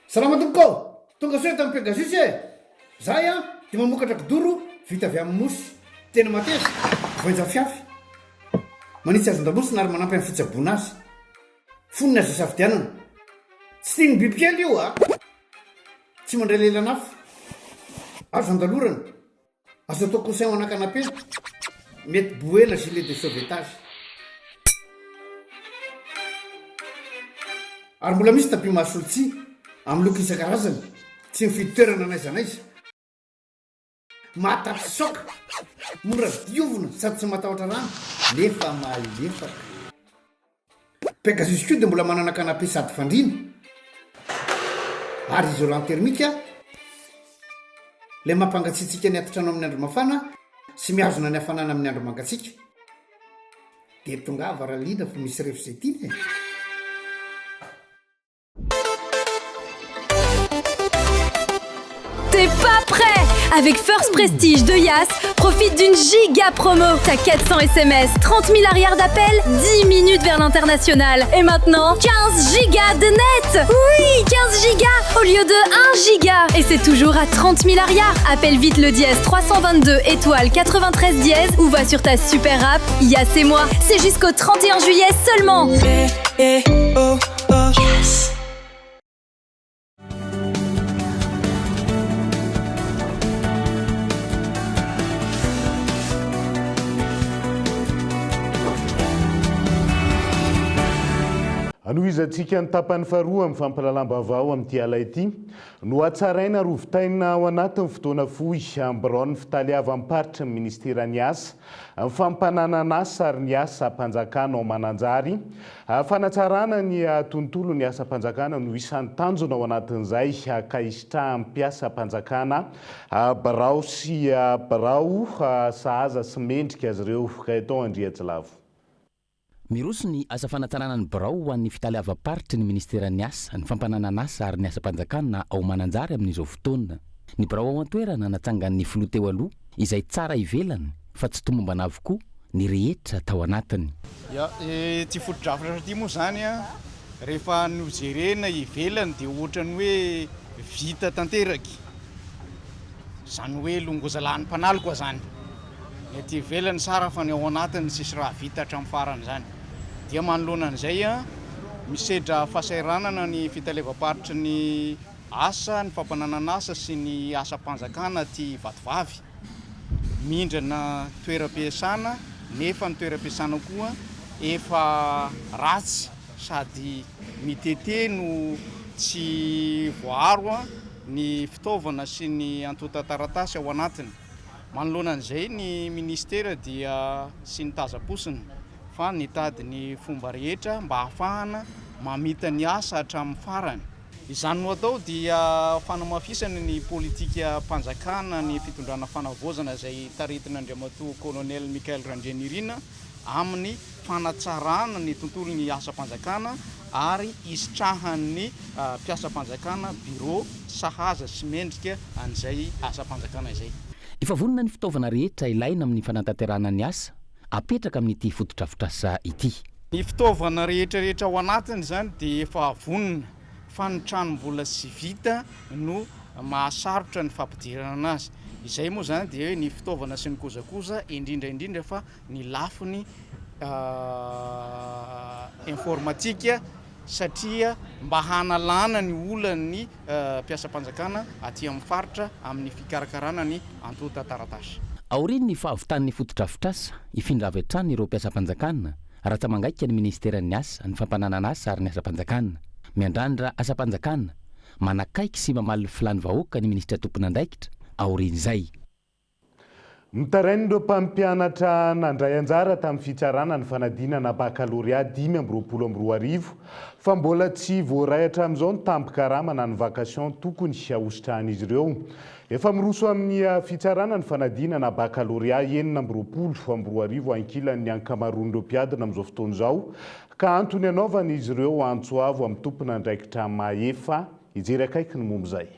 Salama tompoko ô! Tonga soa eto amin'ny Pegasus e! Zahay an dia mamokatra kidoro vita avy amin'ny mousse. Tena mateza, voainja fiafy. Manitsy hazon-damosina ary manampy amin'ny fitsaboana azy. Fonony azo isafidianana. Tsy tian'ny bibikely io a! Tsy mandray lelan'afo. Azo andalorana. Azo atao coussin ho ana canapé. Mety bouée na gilet de sauvetage. Ary mbola misy tapis mahasolo tsihy, amin'ny loko isan-karazany. Tsy mifidy toerana n'aiza n'aiza. Mahatafitsoaka, mora diovina sady tsy matahotra rano nefa malefaka. Pegasus koa dia mbola manana canapé sady fandriana ary isolant thermique ilay mampangatsiatsiaka ny atitrano amin'ny andro mafana sy mihazona ny hafanana amin'ny andro mangatsiaka. Dia tongava raha liana fa misy ref izay tiana e! T'es pas prêt Avec First Prestige de Yas, profite d'une giga promo. T'as 400 SMS, 30 000 arrières d'appel, 10 minutes vers l'international. Et maintenant, 15 gigas de net Oui, 15 gigas au lieu de 1 giga Et c'est toujours à 30 000 arrières. Appelle vite le dièse 322 étoile 93 dièse ou va sur ta super app Yas et moi. C'est jusqu'au 31 juillet seulement. Eh, oh, oh. Yes. Anohizantsika ny tapany faharoa amin'ny fampahalalam-baovao amin'ity ala ity. Nohatsaraina ary hovitaina ao anatin'ny fotoana fohy amin'ny biraon'ny fitaleavam-paritry ny minisiteran'ny Asa, ny fampananan'asa ary ny asam-panjakana ao Mananjary. Fanatsarana ny tontolon'ny asam-panjakana no isan'ny tanjona ao anatin'izay ka hisitrahan'ny mpiasam-panjakana birao sy birao sahaza sy mendrika azy ireo. Gaëtan Andriatsilavo. Miroso ny asa fanatsarana ny birao ho an'ny fitaleavam-paritry ny minisiteran'ny Asa, ny fampananan'asa ary ny asam-panjakana ao Mananjary amin'izao fotoana. Ny birao ao an-toerana natsangan'ny filoha teo aloha izay tsara ivelany fa tsy tomombana avokoa ny rehetra tao anatiny. Ya, ity fotodrafitrasa ity moa izany rehefa nojerena ivelany dia ohatran'ny hoe vita tanteraka, izany hoe longozalahin'ny mpanaloka izany. Ny aty ivelany tsara fa ny ao anatiny tsisy raha vita hatramin'ny farany izany. Dia manoloana an'izay, misedra fahasahiranana ny fitalevam-paritry ny asa, ny fampananan'asa sy ny asam-panjakana aty Vatovavy. Mindrana toeram-piasana nefa ny toeram-piasana koa efa ratsy sady mitete no tsy voaaro ny fitaovana sy ny antontan-taratasy ao anatiny. Manoloana an'izay ny minisitera dia tsy nitazam-posiny fa nitady ny fomba rehetra mba hahafahana mamita ny asa hatramin'ny farany. Izany no atao dia fanamafisana ny politikam-panjakana ny fitondrana fanavaozana izay taritin'Andriamatoa Colonel Michael Randrianirina amin'ny fanatsarana ny tontolon'ny asam-panjakana ary hisitrahan'ny mpiasam-panjakana bureau sahaza sy mendrika an'izay asam-panjakana izay. Efa vonona ny fitaovana rehetra ilaina amin'ny fanatanterahana ny asa apetraka amin'ity fotodrafitrasa ity. Ny fitaovana rehetra rehetra ao anatiny izany dia efa vonona fa ny trano mbola tsy vita no mahasarotra ny fampidirana anazy. Izay moa izany dia hoe ny fitaovana sy ny kojakoja indrindra indrindra fa ny lafiny informatique satria mba hanalana ny olan'ny mpiasam-panjakana aty amin'ny faritra amin'ny fikarakarana ny antontan-taratasy. Aorian'ny fahavitan'ny fotodrafitrasa, hifindra avy hatrany ireo mpiasam-panjakana raha tsy mangaika ny minisiteran'ny Asa, ny Fampananan'asa ary ny Asam-panjakana. Miandrandra asam-panjakana manakaiky sy mamaly ny filàn'ny vahoaka ny minisitra tompon'andraikitra aorian'izay. Mitaraina ireo mpampianatra nandray anjara tamin'ny fitsarana ny fanadinana bakalorea 2025 fa mbola tsy voaray hatramin'izao ny tambin-karama na ny vacation tokony hositrahan'izy ireo. Efa miroso amin'ny fitsarana ny fanadinana bakalorea 2026 ankilan'ny ankamaroan'ireo mpiadina amin'izao fotoana izao ka antony anaovan'izy ireo antso avo amin'ny tompon'andraikitra mahefa hijery akaiky ny momba izay.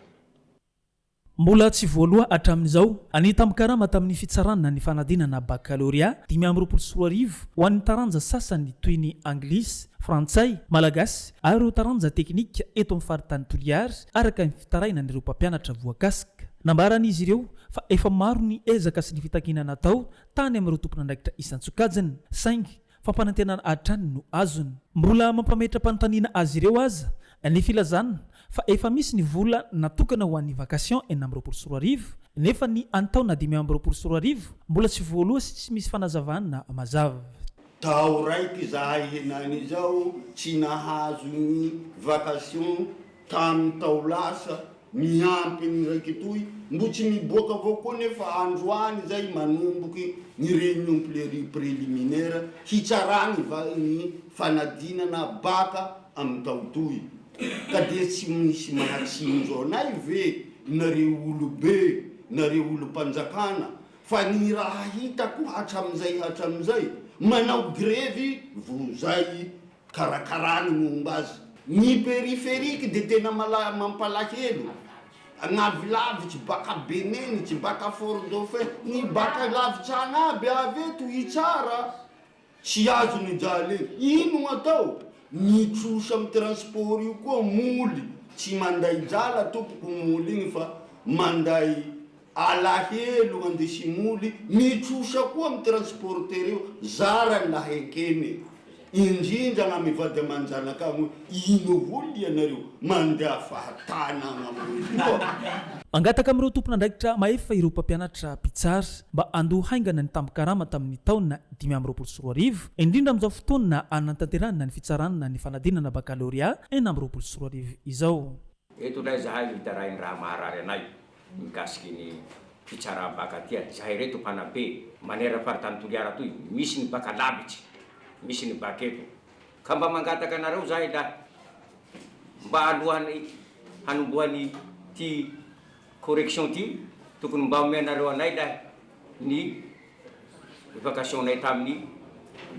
Mbola tsy voaloa hatramin'izao ny tambin-karama tamin'ny fitsarana ny fanadinana bakalorea 2025 ho an'ny taranja sasany toy ny anglisy, frantsay, malagasy ary ireo taranja teknika eto amin'ny faritany Toliary araka ny fitarainan'ireo mpampianatra voakasika. Nambaran'izy ireo fa efa maro ny ezaka sy ny fitakiana natao tany amin'ireo tompon'andraikitra isan-tsokajiny saingy Fampanantenana hatrany no azony. Mbola mampametra-panontaniana azy ireo aza ny filazana fa efa misy ny vola natokana ho an'ny vacation 2026 nefa ny an'ny taona 2025 mbola tsy voaloa sy tsy misy fanazavana mazava. Tao raiky izahay henany izao tsy nahazo ny vacation Tamin'ny tao lasa, miampy ny raiky toy, mbo tsy niboaka avao koa nefa androany izay manomboky ny réunion préliminaire hitsaragny va ny fanadinana baka amin'ny tao toy. Ka dia tsy misy mahatsinjo anay ve nareo olobe, nareo olom-panjakana, fa ny raha hitako hatramin'izay hatramin'izay, manao grevy vo zay Karakarany ny momba azy. Ny périphérique dia tena mampalahelo. Gn'avy lavitsy baka Benenitsy, baka Fort Dauphin, ny baka lavitsy agny aby avy eto hitsara, tsy azony jaly iny. Ino gn'atao? Mitrosa amy transport io koa moly, tsy manday drala tompoko moly igny fa manday alahelo gn'andesy moly, mitrosa koa amy transporteur io, zara ny lahenkeny. Indrindra na mivady aman-janaka agny hoe ino avao lianareo mandeha fahatany agny aminy koa. Mangataka amin'ireo tompon'andraikitra mahefa ireo mpampianatra mpitsara mba handoa haingana ny tambin-karama tamin'ny taona 2025, indrindra amin'izao fotoana hanatanterahana ny fitsarana ny fanadinana bakalorea 2026 izao. Eto indray zahay mitarainy raha maharary anay mikasiky ny fitsaram baka aty a, zahay reto mpanabe manera faritany Toliara toy, misy ny baka lavitsy, misy ny baka eto, ka mba mangataka anareo zahay lahy mba alohan'ny hanombohany ty correction ty tokony mba omenareo anay lahy ny vacation nay tamin'ny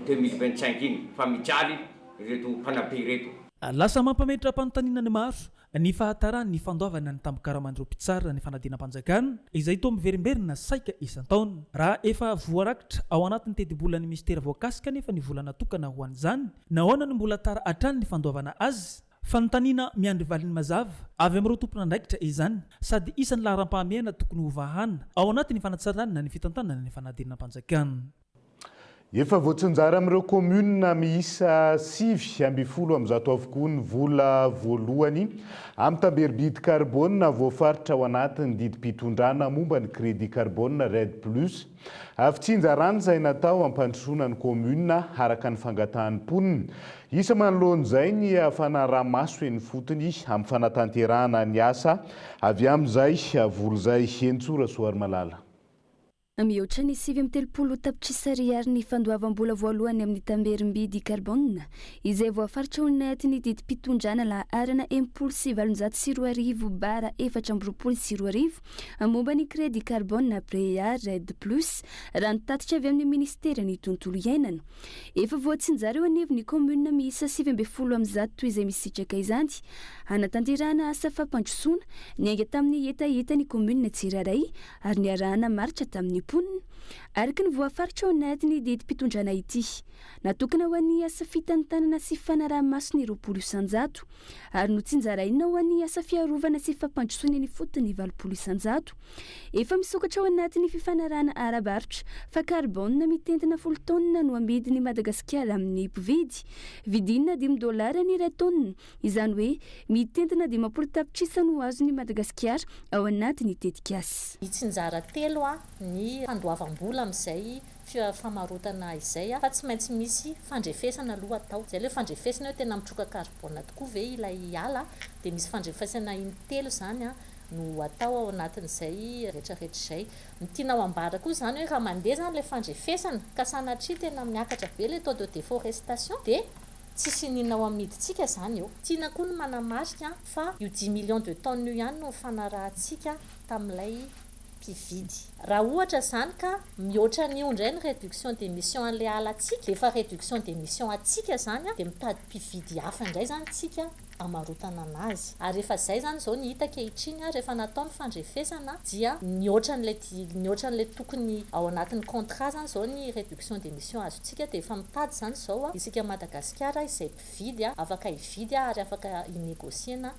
2025 iny fa mijaly ireto mpanabe ireto. Lasa mampametra-panontaniana ny maro ny fahataran'ny fandoavana ny tambin-karaman'ireo mpitsara ny fanadinam-panjakana izay toa miverimberina saika isan-taona. Raha efa voarakitra ao anatin'ny tetibolan'ny minisitera voakasika anefa ny vola natokana ho an'izany, nahoana no mbola tara hatrany ny fandoavana azy? Fanontaniana miandry valiny mazava avy amin'ireo tompon'andraikitra izany sady isan'ny laharam-pahamehana tokony hovahana ao anatin'ny fanatsarana ny fitantanana ny fanadinam-panjakana. Efa voatsinjara amin'ireo kaominina miisa 119 avokoa ny vola voalohany amin'ny tamberim-bidy karbônina voafaritra ao anatin'ny didim-pitondrana momba ny crédit carbone REDD Plus. Fitsinjarana izay natao hampandrosoana ny kaominina araka ny fangatahan'ny mponina. Isa manoloana izay ny fanaraha-maso eny ifotony amin'ny fanatanterahana ny asa avy amin'izay vola izay. Henintsoa Rasoarimalala. Mihoatra ny 39 tapitrisa ariary ny fandoavam-bola voalohany amin'ny tamberim-bidy carbone, izay voafaritra ao anatin'ny didim-pitondrana laharana 2060 bara 2024 momba ny crédit carbone PREA REDD Plus, raha ny tatitra avy amin'ny minisiteran'ny Tontolo iainana. Efa voatsinjara eo anivon'ny kaominina miisa 119 izay misitraka izany hanatanterahana asa fampandrosoana niainga tamin'ny hetaheta ny kaominina tsirairay ary niaraha-namaritra tamin'ny mponina, araka ny voafaritra ao anatin'ny didim-pitondrana ity. Natokana ho an'ny asa fitantanana sy fanaraha-maso ny 20%, ary notsinjaraina ho an'ny asa fiarovana sy fampandrosoana eny ifotony ny 80%. Efa misokatra ao anatin'ny fifanarahana ara-barotra fa karbônina mitentina folo taonina no amidin'i Madagasikara amin'ny mpividy. Vidina dimy dolara ny iray taonina. Izany hoe mitentina 50 tapitrisa no azon'i Madagasikara ao anatin'ny tetikasa. Mitsinjara telo ny fandoavam-bola amin'izay famarotana izay fa tsy maintsy misy fandrefesana aloha atao. Izay ilay fandrefesana hoe tena mitroka carbone tokoa ve ilay ala dia misy fandrefesana in-telo izany no atao ao anatin'izay rehetra rehetra izay. Ny tiana ho ambara koa izany hoe raha mandeha izany ilay fandrefesana ka sanatria tena miakatra be ilay taux de déforestation dia Tsisy iniana ho amidintsika izany eo. Tiana koa ny manamarika fa io dix millions de tonnes io ihany no nifanarahantsika tamin'ilay mpividy. Raha ohatra izany ka mihoatra an'io indray ny réduction d'émission an'ilay alantsika, dia efa réduction d'émission antsika izany dia mitady mpividy hafa indray izany tsika hamarotana anazy. Ary efa izay izany izao ny hita ankehitriny, rehefa natao ny fandrefesana dia nihoatra an'ilay nihoatra an'ilay tokony ao anatin'ny contrat izany izao ny réduction d'émission azontsika dia efa mitady izany izao isika Madagasikara izay mpividy afaka hividy ary afaka hi-négocier-na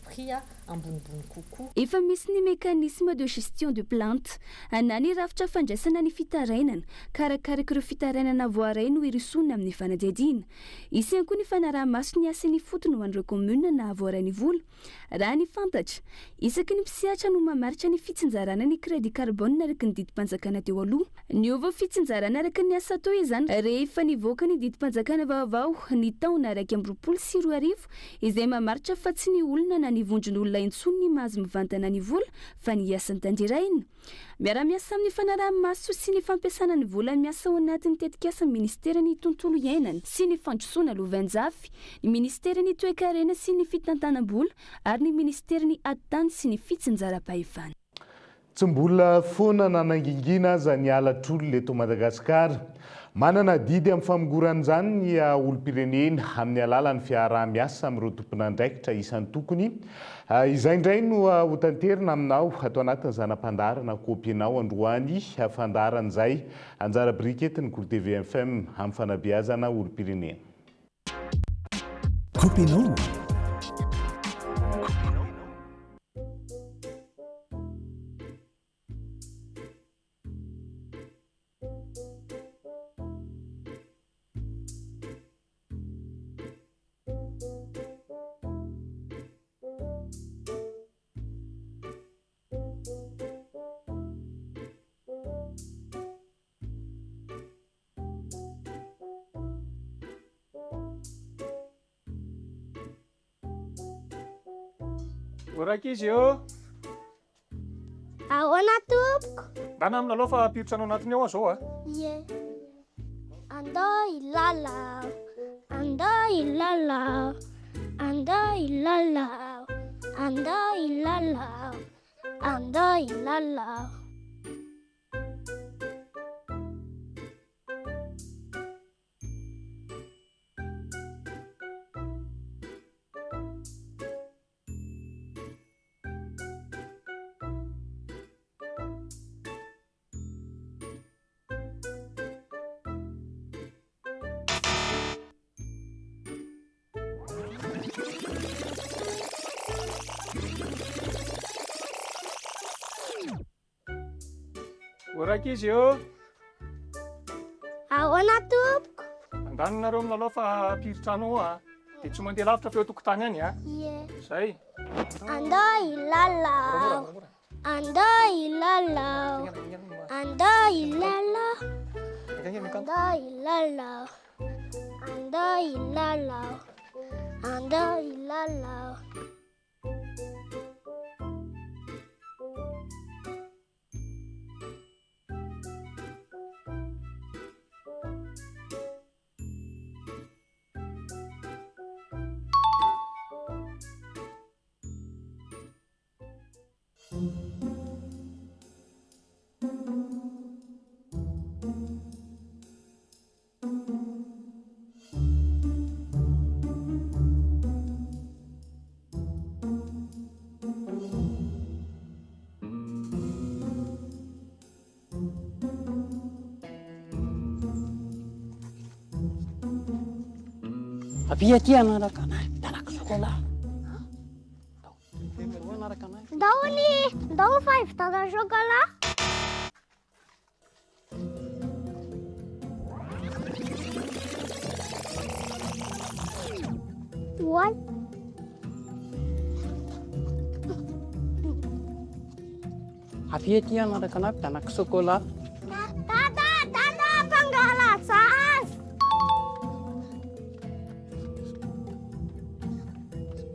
prix ambonimbony kokoa. Efa misy ny mécanisme de gestion de plainte na ny rafitra fandraisana ny fitarainana ka arakaraka ireo fitarainana voaray no hirosoana amin'ny fanadihadiana. Hisy ihany koa ny fanaraha-maso ny asa eny ifotony ho an'ireo kaominina nahavoaray ny vola. Raha ny fantatra, isaky ny mpisehatra no mamaritra ny fitsinjarana ny crédit carbone araka ny didim-panjakana teo aloha. Niova fitsinjarana araka ny asa atao izany rehefa nivoaka ny didim-panjakana vaovao ny taona 2021 izay mamaritra fa tsy ny olona na ny vondron'olona intsony ny mahazo mivantana ny vola fa ny asa tanterahina. Miara-miasa amin'ny fanaraha-maso sy ny fampiasana ny vola miasa ao anatin'ny tetikasan'ny Minisiteran'ny Tontolo iainana sy ny Fandrosoana Lovainjafy, ny Minisiteran'ny Toekarena sy ny Fitantanam-bola ary ny Minisiteran'ny Atitany sy ny Fitsinjaram-pahefana. Tsy mbola foana na nangingina aza ny halatr'olona eto Madagasikara. Manana adidy amin'ny famongorana izany ny olom-pirenena amin'ny alalan'ny fiaraha-miasa amin'ireo tompon'andraikitra isan-tokony. Izay indray no hotanterina aminao ato anatin'ny zana-pandaharana Kopianao androany, fandaharana izay anjara biriky entin'ny Kolo TV FM amin'ny fanabeazana olom-pirenena. Kopianao. O rankizy ô! Ahoana tompoko? Ndana milalao fa hampiditra anao anatiny ao aho zao a! Ie. Andao hilalao, andao hilalao, andao hilalao, andao hilalao, andao hilalao. O rankizy ô! Ahoana tompoko? Andany nareo milalao fa hampiritrano ao a! Dia tsy mandeha lavitra fa eo an-tokotany ihany a! Ie. Zay. Andao hilalao, andao hilalao, andao hilalao, andao hilalao, andao hilalao, andao hilalao. Avia aty hanaraka anay, mitanako chocolat. Ndao ny, ndao fa hividianana chocolat. Oay. Avia aty hanaraka anay mpianaka chocolat. Dada, dada, mpangala-jaza.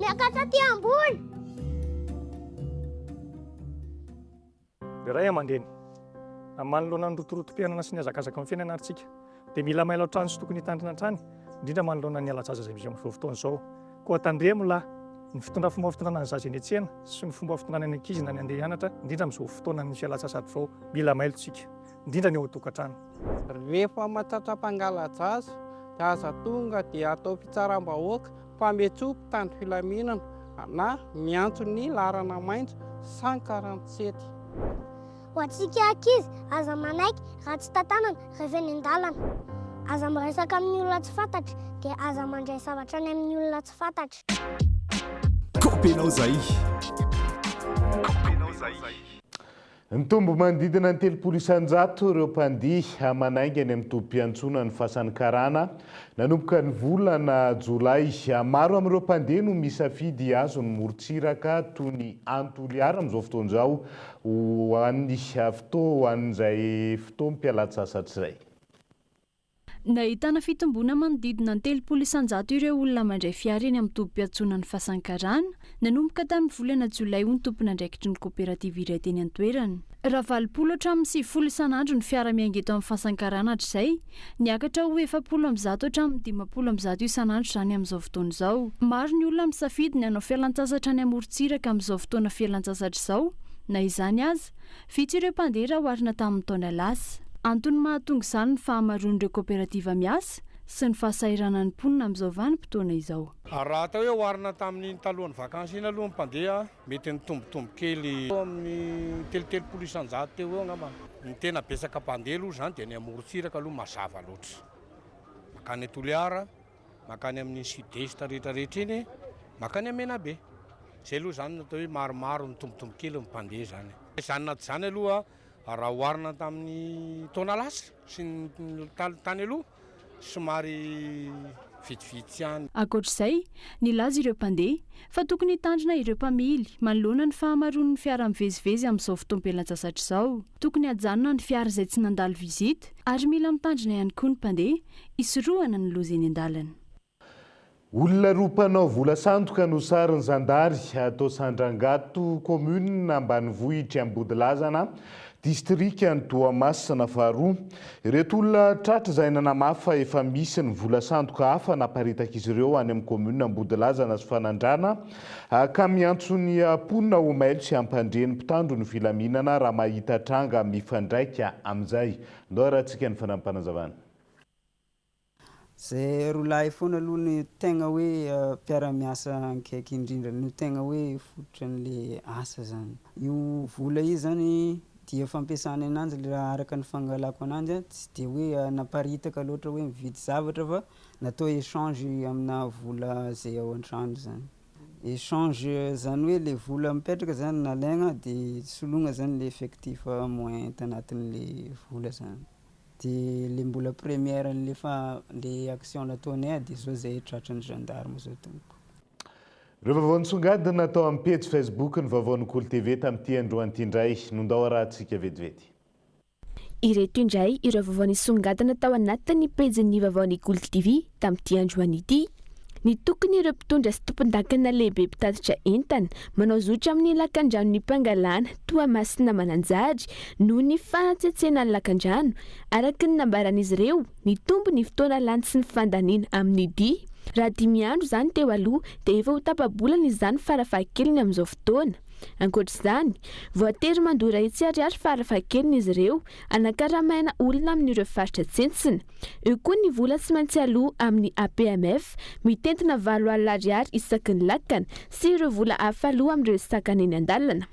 Miakatra aty ambony. Ry ray aman-dreny, manoloana ny rotorotom-piainana sy ny hazakazaka amin'ny fiainana ary tsika, dia mila mailo hatrany sy tokony hitandrina hatrany, indrindra manoloana ny hala-jaza izay misy amin'izao fotoana izao. Koa tandremo lahy, ny fitondra fomba fitondrana ny zaza eny an-tsena sy ny fomba fitondrana ny ankizy na ny handeha hianatra, indrindra amin'izao fotoanan'ny fialan-tsasatra izao. Mila mailo tsika, indrindra ny ao an-tokantrano. Rehefa mahatratra mpangala-jaza dia aza tonga dia atao fitsaram-bahoaka fa miantsoa mpitandro filaminana na miantso ny laharana maitso 147. Ho antsika ankizy, aza manaiky raha tsy tantanana rehefa eny an-dalana. Aza miresaka amin'ny olona tsy fantatra, dia aza mandray zavatra any amin'ny olona tsy fantatra. Kaopenao zay. Nitombo manodidina ny 30% ireo mpandihy manainga eny amin'ny tobim-piantsonan'ny Fasan'ny Karana nanomboka ny volana jolay. Maro amin'ireo mpandeha no misafidy hihazo ny morontsiraka toy ny any Toliara amin'izao fotoana izao ho an'ny fotoa ho an'izay fotoam-pialantsasatra izay. Nahitana fitomboana manodidina ny 30% ireo olona mandray fiara eny amin'ny tobim-piantsonan'ny Fasankarana, nanomboka tamin'ny volana jolay hoy ny tompon'andraikitry ny koperativa iray teny an-toerana. Raha 80 hatramin'ny 90 isan'andro ny fiara miainga eto amin'ny Fasankarana hatrizay, niakatra ho 140 hatramin'ny 150 isan'andro izany amin'izao fotoana izao. Maro ny olona misafidy ny hanao fialantsasatra any amorontsiraka amin'izao fotoana fialantsasatra izao, na izany aza, Vitsy ireo mpandeha raha oharina tamin'ny taona lasa. Antony mahatonga izany ny fahamaroan'ireo kaoperativa miasa sy ny fahasahiranan'ny mponina amin'izao vanim-potoana izao. Raha atao hoe oharina tamin'iny talohan'ny vakansy iny aloha ny mpandeha, mety nitombotombo kely eo amin'ny telotelopolo isan-jato teo ho eo angamba. Ny tena betsaka mpandeha aloha izany dia ny amorontsiraka aloha mazava loatra. Mankany Toliara, mankany amin'iny sud est rehetra rehetra iny, mankany à Menabe. Izay aloha izany no atao hoe maromaro nitombotombo kely ny mpandeha izany. Izany na tsy izany aloha raha oharina tamin'ny taona lasa sy ny tany aloha, somary vitsivitsy ihany. Ankoatra izay, nilaza ireo mpandeha fa tokony hitandrina ireo mpamily manoloana ny fahamaroan'ny fiara mivezivezy amin'izao fotoam-pialantsasatra izao. Tokony hajanona ny fiara izay tsy nandalo visite ary mila mitandrina ihany koa ny mpandeha hisorohana ny loza eny an-dalana. Olona roa mpanao vola sandoka no sarin'ny zandary tao Sandrangato, kaominina ambanivohitr'i Ambodilazana, distrikan'i Toamasina faharoa. Ireto olona tratra izay nanamafy fa efa misy ny vola sandoka hafa naparitak'izy ireo any amin'ny kaominina Ambodilazana sy Fanandrana ka miantso ny mponina ho mailo sy hampandre ny mpitandro ny filaminana raha mahita tranga mifandraika amin'izay. Ndao arahantsika ny fanampin'panazavana. Zay roa lahy foana aloha no tegna hoe mpiara-miasa akaiky indrindra, no tegna hoe fototran'le asa zany. Io vola io zany dia fampiasana ananjy raha araka ny fangalako ananjy a, tsy de hoe naparitaka loatra hoe mividy zavatra fa natao échange aminà vola zay ao an-trano zany. Échange zany hoe le vola mipetraka zany nalaigna de soloigna zany le effectif moins tanatin'le vola zany. De le mbola première an'le fa le action nataonay de zao zay tratran'ny gendarme zao tompoko. Ireo vaovao nisongadina tao amin'ny pejy Facebook ny vaovaon'ny Kolo TV tamin'ity androany ity indray no ndao arahantsika vetivety. Ireto indray ireo vaovao nisongadina tao anatin'ny pejin'ny vaovaon'ny Kolo TV tamin'ity androany ity. Nitokona ireo mpitondra sy tompon-dakana lehibe mpitatitra entana manao zotra amin'ny lakandranon'i Pangalana, Toamasina Mananjary noho ny fanatsetsenan'ny lakandrano. Araka ny nambaran'izy ireo, nitombo ny fotoana lany sy ny fandaniana amin'ny dia. Raha dimy andro izany teo aloha dia efa ho tapa-bolana izany farafahakeliny amin'izao fotoana. Ankoatra izany, voatery mandoa iray hetsy ariary farafahakeliny izy ireo hanakaramaina olona amin'ireo faritra tsentsina. Eo koa ny vola tsy maintsy aloa amin'ny APMF, mitentina 8000 ariary isaky ny lakana, sy ireo vola hafa aloa amin'ireo sakana eny an-dalana.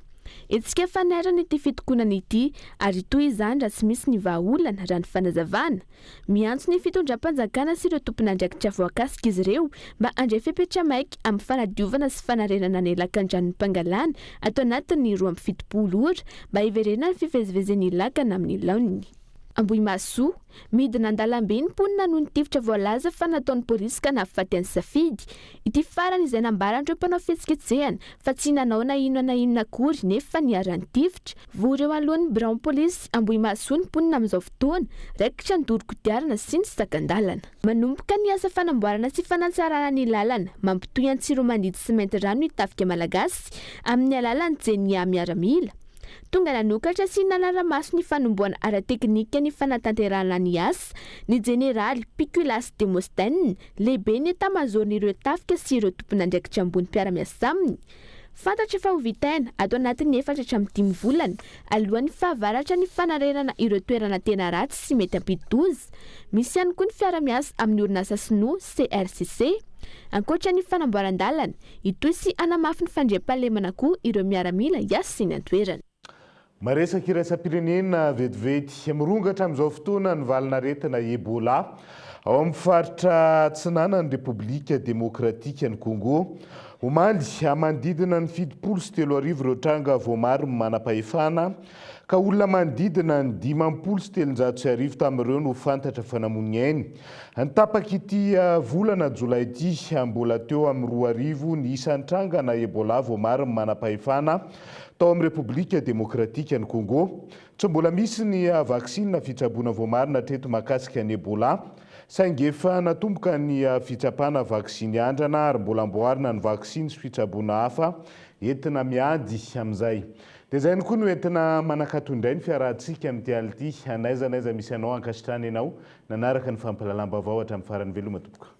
Hetsika fanairana ity fitokonana ity ary hitohy izany raha tsy misy ny vahaolana, raha ny fanazavana. Miantso ny fitondram-panjakana sy ireo tompon'andraikitra voakasika izy ireo mba handray fepetra maika amin'ny fanadiovana sy fanarenana ny lakan-dranon'i Pangalana ato anatin'ny 72 ora mba hiverenan'ny fivezivezen'ny lakana amin'ny laoniny. Ambohimahasoa, Midina an-dalambe ny mponina noho ny tifitra voalaza fa nataon'ny polisy ka nahafaty an'i Safidy. Ity farany izay nambaran'ireo mpanao fihetsiketsehana fa tsy nanao na inona na inona akory nefa niharan'ny tifitra. Vory eo anoloan'ny biraon'ny polisy Ambohimahasoa ny mponina amin'izao fotoana, raikitra ny doro kodiarana sy ny sakan-dalana. Manomboka ny asa fanamboarana sy fanatsarana ny lalana mampitohy an'Tsiromandidy sy Maintirano ny Tafika Malagasy amin'ny alalan'ny Jenia Miaramila. Tonga nanokatra sy nanara-maso ny fanombohana ara-teknika ny fanatanterahana ny asa ny jeneraly Piculas Demosthène, lehiben'ny etamazaoron'ireo tafika sy ireo tompon'andraikitra ambony mpiara-miasa aminy. Fantatra fa ho vitaina ato anatin'ny efatra hatramin'ny dimy volana alohan'ny fahavaratra ny fanarenana ireo toerana tena ratsy sy mety hampidi-doza. Misy ihany koa ny fiara-miasa amin'ny orinasa sinoa CRCC. Ankoatra ny fanamboaran-dalana, hitohy sy hanamafy ny fandriampahalemana koa ireo miaramila hiasa eny an-toerana. Maresaka iraisam-pirenena vetivety. Mirongatra amin'izao fotoana ny valin'aretina Ebola ao amin'ny faritra atsinanan'ny Repoblika Demokratikan'i Congo. Omaly, manodidina ny 30 ireo tranga voamarin'ny manam-pahefana, ka olona manodidina ny 350 tamin'ireo no fantatra fa namoy ny ainy. Ny tapak'ity volana jolay ity, mbola teo amin'ny 2000 ny isan'ny trangana Ebola voamarin'ny manam-pahefana Tao amin'ny Repoblika Demokratikan'i Congo, tsy mbola misy ny vaksiny na fitsaboana voamarina hatreto mahakasika ny Ebola, saingy efa natomboka ny fitsapana vaksiny andrana ary mbola amboarina ny vaksiny sy fitsaboana hafa entina miady amin'izay. Dia izay ihany koa no entina manakato indray ny fiarahantsika amin'ity alina ity. N'aiza n'aiza misy anao, ankasitrahana ianao nanaraka ny fampahalalam-baovao hatramin'ny farany. Veloma tompoko.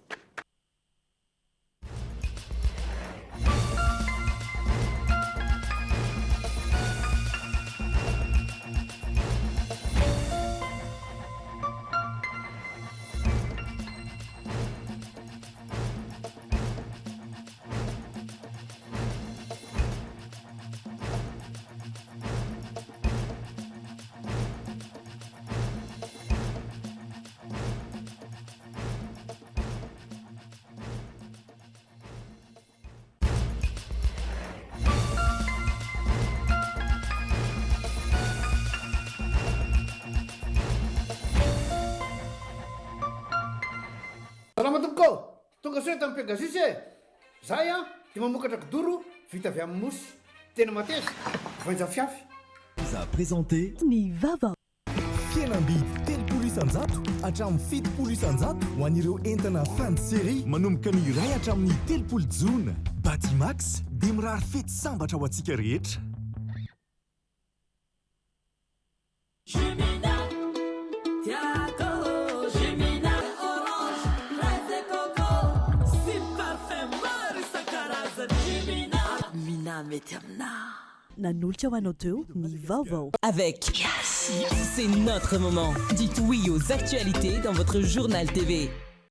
Tonga soa eto amin'ny Pegasus e! Zahay an, dia mamokatra kidoro vita avy amin'ny mousse. Tena mateza, voainja fiafy. Vous a présenté. Ny vaovao. Fihenam-bidy 30% hatramin'ny 70% ho an'ireo entana fin de série manomboka ny iray hatramin'ny 30 jona. Batimax dia mirary fety sambatra ho antsika rehetra. Jumina, tiako Jumina Orange, fraise et coco Sy parfum maro isan-karazany Jumina, Mina mety aminà. Nanolotra ho anao teo ny vaovao. Avec Yes, c'est notre moment. Dites oui aux actualités dans votre journal TV.